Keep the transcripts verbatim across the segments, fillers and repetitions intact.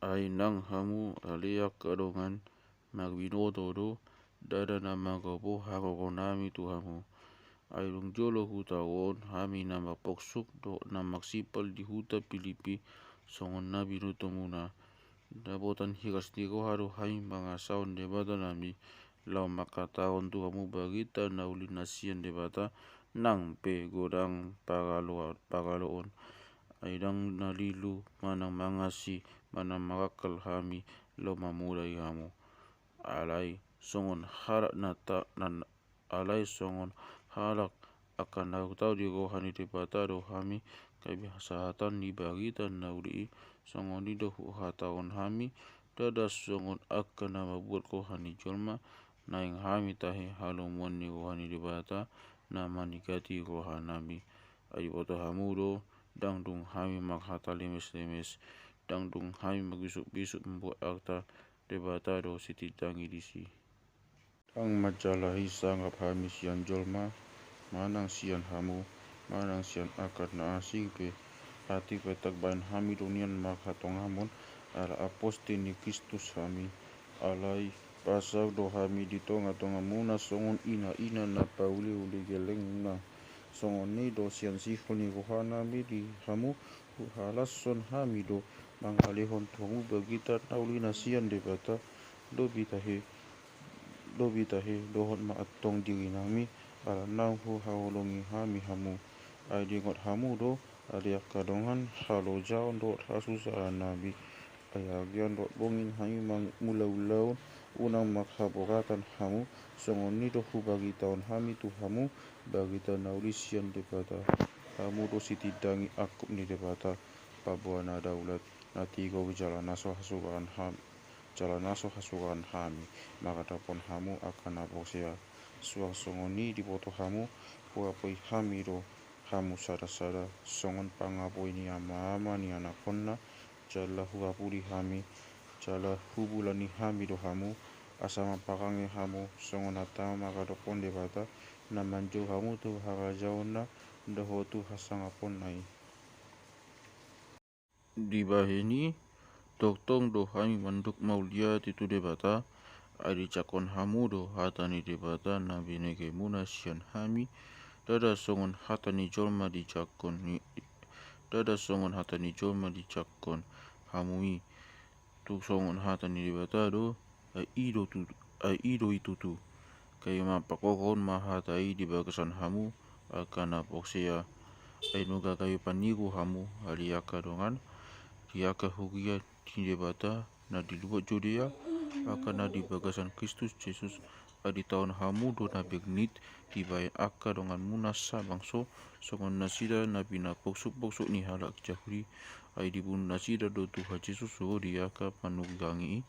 Ai nang hamu ale angka dongan, marbinoto do, ndada na manggopo hagogonami tu hamu. Ai dung jolo huta on hami na marpoksuk dohot na marsimpal di huta Pilipi, songon na binotomuna. Dapotan hiras ni roha do hami mangasahon Debatanami, laho mangkatahon tu hamu barita na uli na sian Debata, nang pe godang paralo-, paraloon. Ai ndang na lilu manang mangasi manang marangkal hami laho mamodai hamu. Alai songon halak na ta-, na, alai songon halak angka na hutau di roha ni Debata do hami, gabe hasahatan ni barita na uli i, songon i do huhatahon hami, ndada songon angka na mambuat roha ni jolma, naeng hami tahe halomoan ni roha ni Debata na manigati rohanami. Ai diboto hamu do, ndang dung hami marhata lemeslemes, ndang dung hami marbisukbisuk mambuat arta, Debata do sitindangi disi. Ndang manjalahi sangap hami sian jolma, manang sian hamu, manang sian angka na asing pe, atik pe tarbahen hami do nian marhatongamon, ala apostel ni Kristus hami. Alai pasang do hami di tongatongamuna songon inaina na pauli-uli gellengna. Songon i do sian sihol ni rohanami di hamu, huhalashon hami do mangalehon tu hamu barita na uli na sian Debata, lobi tahe, lobi tahe dohot ma antong dirinami, ala naung huhaholongi hami hamu. Ai diingot hamu do, ale angka dongan, halojaon dohot hasusahannami. Ai agian dohot bongin hami mangulaulaon, unang marhaporatan hamu, songon i do hubaritahon hami tu hamu barita na uli sian Debata. Hamu do sitindangi angkup ni Debata, paboa na daulat, na tigor jala na so hasurangan ham-, jala na so hasurangan hami, maradophon hamu angka na porsea. Suang songon i diboto hamu, huapoi hami do hamu sadasada, songon pangapoi ni amaama ni anakhonna, jala huapuli hami, jala hubulani hami do hamu, asa mamparangei hamu, songon hata maradophon Debata, na manjou hamu tu harajaonna, dohot tu hasangaponna i. Dibahen i, tongtong do hami mandok mauliate tu Debata, ai dijangkon hamu do hata ni Debata na binegemuna sian hami, ndada songon hata ni jolma dijangkon ni, ndada songon hata ni jolma dijangkon hamu i, tung songon hata ni Debata do, ai i do tutu, ai i do i tutu. Gabe mampargogohon ma hata i di bagasan hamu, angka na porsea. Ai nunga gabe paniru hamu, ale angka dongan, di angka huria ni Debata, na di luat Judea, angka na di bagasan Kristus Jesus, ai ditaon hamu do na bernit, dibahen angka donganmuna sabangso, songon nasida na pinapoksukpoksuk ni halak Jahudi, ai dibunu nasida do Tuhan Jesus ro di angka panurirang i,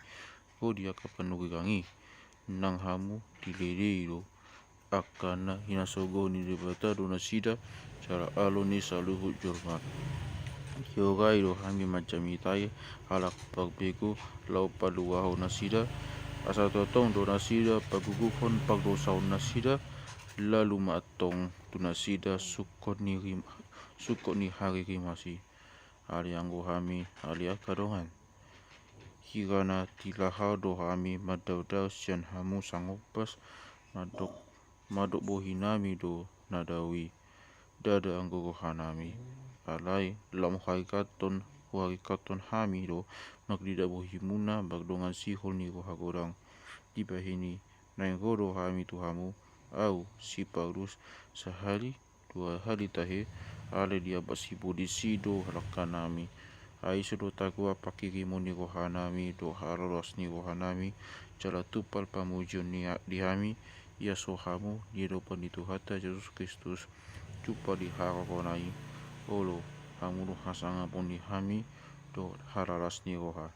ro di angka panurirang i. Nang hamu diledei do, angka na hinasogohon ni Debata do nasida, jala alo ni saluhut jolma. Diorai do hami manjamitai halak parbegu laho paluahon nasida, asa tongtong do nasida paguguhon pardosaon nasida, lalu ma antong tu nasida sungkot ni rim-, sungkot ni haririmasi. Ale anggo hami, ale angka dongan, hira na tilaha do hami mandaodao sian hamu sangombas, mandok, mandok bohinami do na dao i, ndada anggo rohanami. Alai lam huharikathon, huharikathon hami do marnida bohimuna mardongan sihol ni roha godang. Dibahen i, naeng ro do hami tu hamu, au si Paulus, sahali dua hali tahe, alai diambat sibolis i do langkanami. Ai ise do tagoa panghirimon ni rohanami dohot hararoas ni rohanami, jala tumpal pamujion ni a-, di hami, ia so hamu di adopan ni Tuhanta Jesus Kristus, jumpang di harorona i, olo, hamu do hasangapon ni hami dohot hararoas ni roha.